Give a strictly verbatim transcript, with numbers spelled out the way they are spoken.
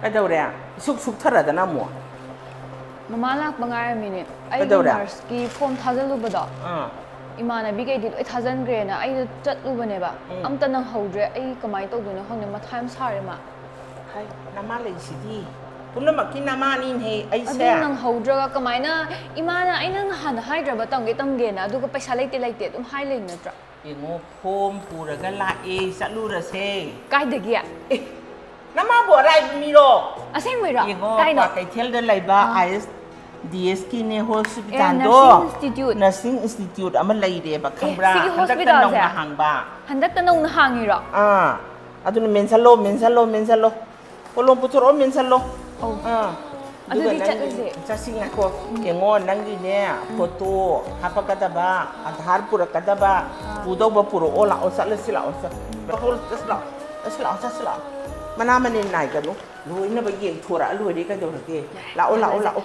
ꯀꯩꯗꯧꯔꯦ? ꯏꯁꯨꯛ ꯁꯨꯛꯊꯔꯗꯅ ꯑꯃꯨꯛ꯫ ꯃꯃꯥ ꯂꯥꯛꯄ ꯉꯥꯏꯔꯝꯃꯤꯅꯦ꯫ ꯑꯩꯒꯤ ꯀꯩꯗꯧꯔꯦ? ꯅꯔꯁꯀꯤ ꯐꯣꯝ ꯊꯥꯖꯤꯜꯂꯨꯕꯗꯣ ꯑꯥ꯫ ꯏꯃꯥꯟꯅꯕꯤꯈꯩꯗꯤ ꯂꯣꯏ ꯊꯥꯖꯤꯟꯈ꯭ꯔꯦꯅ ꯑꯩꯗꯣ ꯆꯠꯂꯨꯕꯅꯦꯕ꯫ ꯎꯝ꯫ ꯑꯝꯇ ꯅꯪꯍꯧꯗ꯭ꯔꯦ꯫ ꯑꯩ ꯀꯃꯥꯏꯅ ꯇꯧꯗꯣꯏꯅꯣ ꯈꯪꯗꯦ, ꯃꯊꯥ ꯌꯥꯝ ꯁꯥꯔꯦ ꯃꯥ꯫ ꯍꯥꯏ, ꯅꯃꯥ ꯂꯩꯁꯤꯗꯤ꯫ ꯄꯨꯝꯅꯃꯛꯀꯤ ꯅꯃꯥꯅꯤꯅꯦꯍꯦ ꯑꯩꯁꯦ꯫ ꯑꯗꯨ ꯅꯪꯍꯧꯗ꯭ꯔꯒ ꯀꯃꯥꯏꯅ? ꯏꯃꯥꯅ ꯑꯩ ꯅꯪ ꯍꯥꯟꯅ ꯍꯥꯏꯗ꯭ꯔꯕ ꯇꯝꯒꯦ ꯇꯝꯒꯦꯅ, ꯑꯗꯨꯒ ꯄꯩꯁꯥ ꯂꯩꯇꯦ ꯂꯩꯇꯦ ꯑꯗꯨꯝ ꯍꯥꯏ ꯂꯩ ꯅꯠꯇ꯭ꯔꯥ? ꯌꯦꯡꯉꯣ, ꯐꯣꯝ ꯄꯨꯔꯒ ꯂꯥꯛꯑꯦ, ꯆꯠꯂꯨꯔꯁꯦ꯫ ꯀꯥꯏꯗꯒꯤ? ꯑꯦ, ꯅꯃꯥꯕꯨ ꯑꯔꯥꯏꯕ ꯃꯤꯔꯣ? ꯑꯁꯦꯡꯕꯩꯔꯣ? ꯌꯦꯡꯉꯣ, ꯀꯥꯏꯅꯣ? ꯀ꯭ꯋꯥꯀꯩꯊꯦꯜꯗ ꯂꯩꯕ ꯑꯥ꯫ ꯑꯥꯏ ꯑꯦꯁ ꯗꯤ ꯑꯦꯁꯀꯤꯅꯦ ꯍꯣꯁꯄꯤꯇꯥꯜꯗꯣ꯫ ꯑꯦ, nursing institute꯫ Nursing institute ꯑꯃ ꯂꯩꯔꯦꯕ, ꯈꯪꯕ꯭ꯔꯥ? ꯁꯤꯒꯤ ꯍꯟꯗꯛꯇ ꯍꯣꯁꯄꯤꯇꯥꯜꯁꯦ? ꯅꯧꯅ ꯍꯥꯡꯕ꯫ ꯍꯟꯗꯛꯇ ꯅꯧꯅ ꯍꯥꯡꯉꯤꯔꯣ? ꯑꯥ, ꯑꯗꯨꯅ ꯃꯦꯟꯁꯜꯂꯣ, ꯃꯦꯟꯁꯜꯂꯣ, ꯃꯦꯟꯁꯜꯂꯣ꯫ ꯀꯣꯂꯣꯝ ꯄꯨꯊꯣꯔꯛꯑꯣ, ꯃꯦꯟꯁꯜꯂꯣ꯫ ꯑꯧ꯫ ꯑꯥ꯫ ꯑꯗꯨꯗꯤ ꯑꯗꯨꯒ ꯅꯪꯒꯤ ꯆꯠꯂꯁꯦ꯫ ꯆꯠꯁꯤ, ꯉꯥꯏꯈꯣ꯫ ꯌꯦꯡꯉꯣ, ꯅꯪꯒꯤꯅꯦ, ꯐꯣꯇꯣ ꯍꯥꯞꯄꯛꯀꯗꯕ, ꯑꯙꯥꯔ ꯄꯨꯔꯛꯀꯗꯕ, ꯄꯨꯗꯧꯕ ꯄꯨꯔꯛꯑꯣ, ꯂꯥꯛꯑꯣ, ꯆꯠꯂꯁꯤ, ꯂꯥꯛꯑꯣ, ꯆꯠ-, ꯆꯠꯁꯤ, ꯂꯥꯛꯑꯣ, ꯆꯠꯁꯤ, ꯂꯥꯛꯑꯣ, ꯆꯠꯁꯤ, ꯂꯥꯛꯑꯣ꯫ ꯃꯅꯥ ꯃꯅꯤꯟ ꯅꯥꯏꯒꯅꯨ, ꯂꯣꯏꯅꯕ ꯌꯦꯡꯊꯣꯔꯛꯑ ꯂꯣꯏꯔꯦ, ꯀꯩꯗꯧꯔꯒꯦ? ꯂꯥꯛꯑꯣ, ꯂꯥꯛꯑꯣ, ꯂꯥꯛꯑꯣ꯫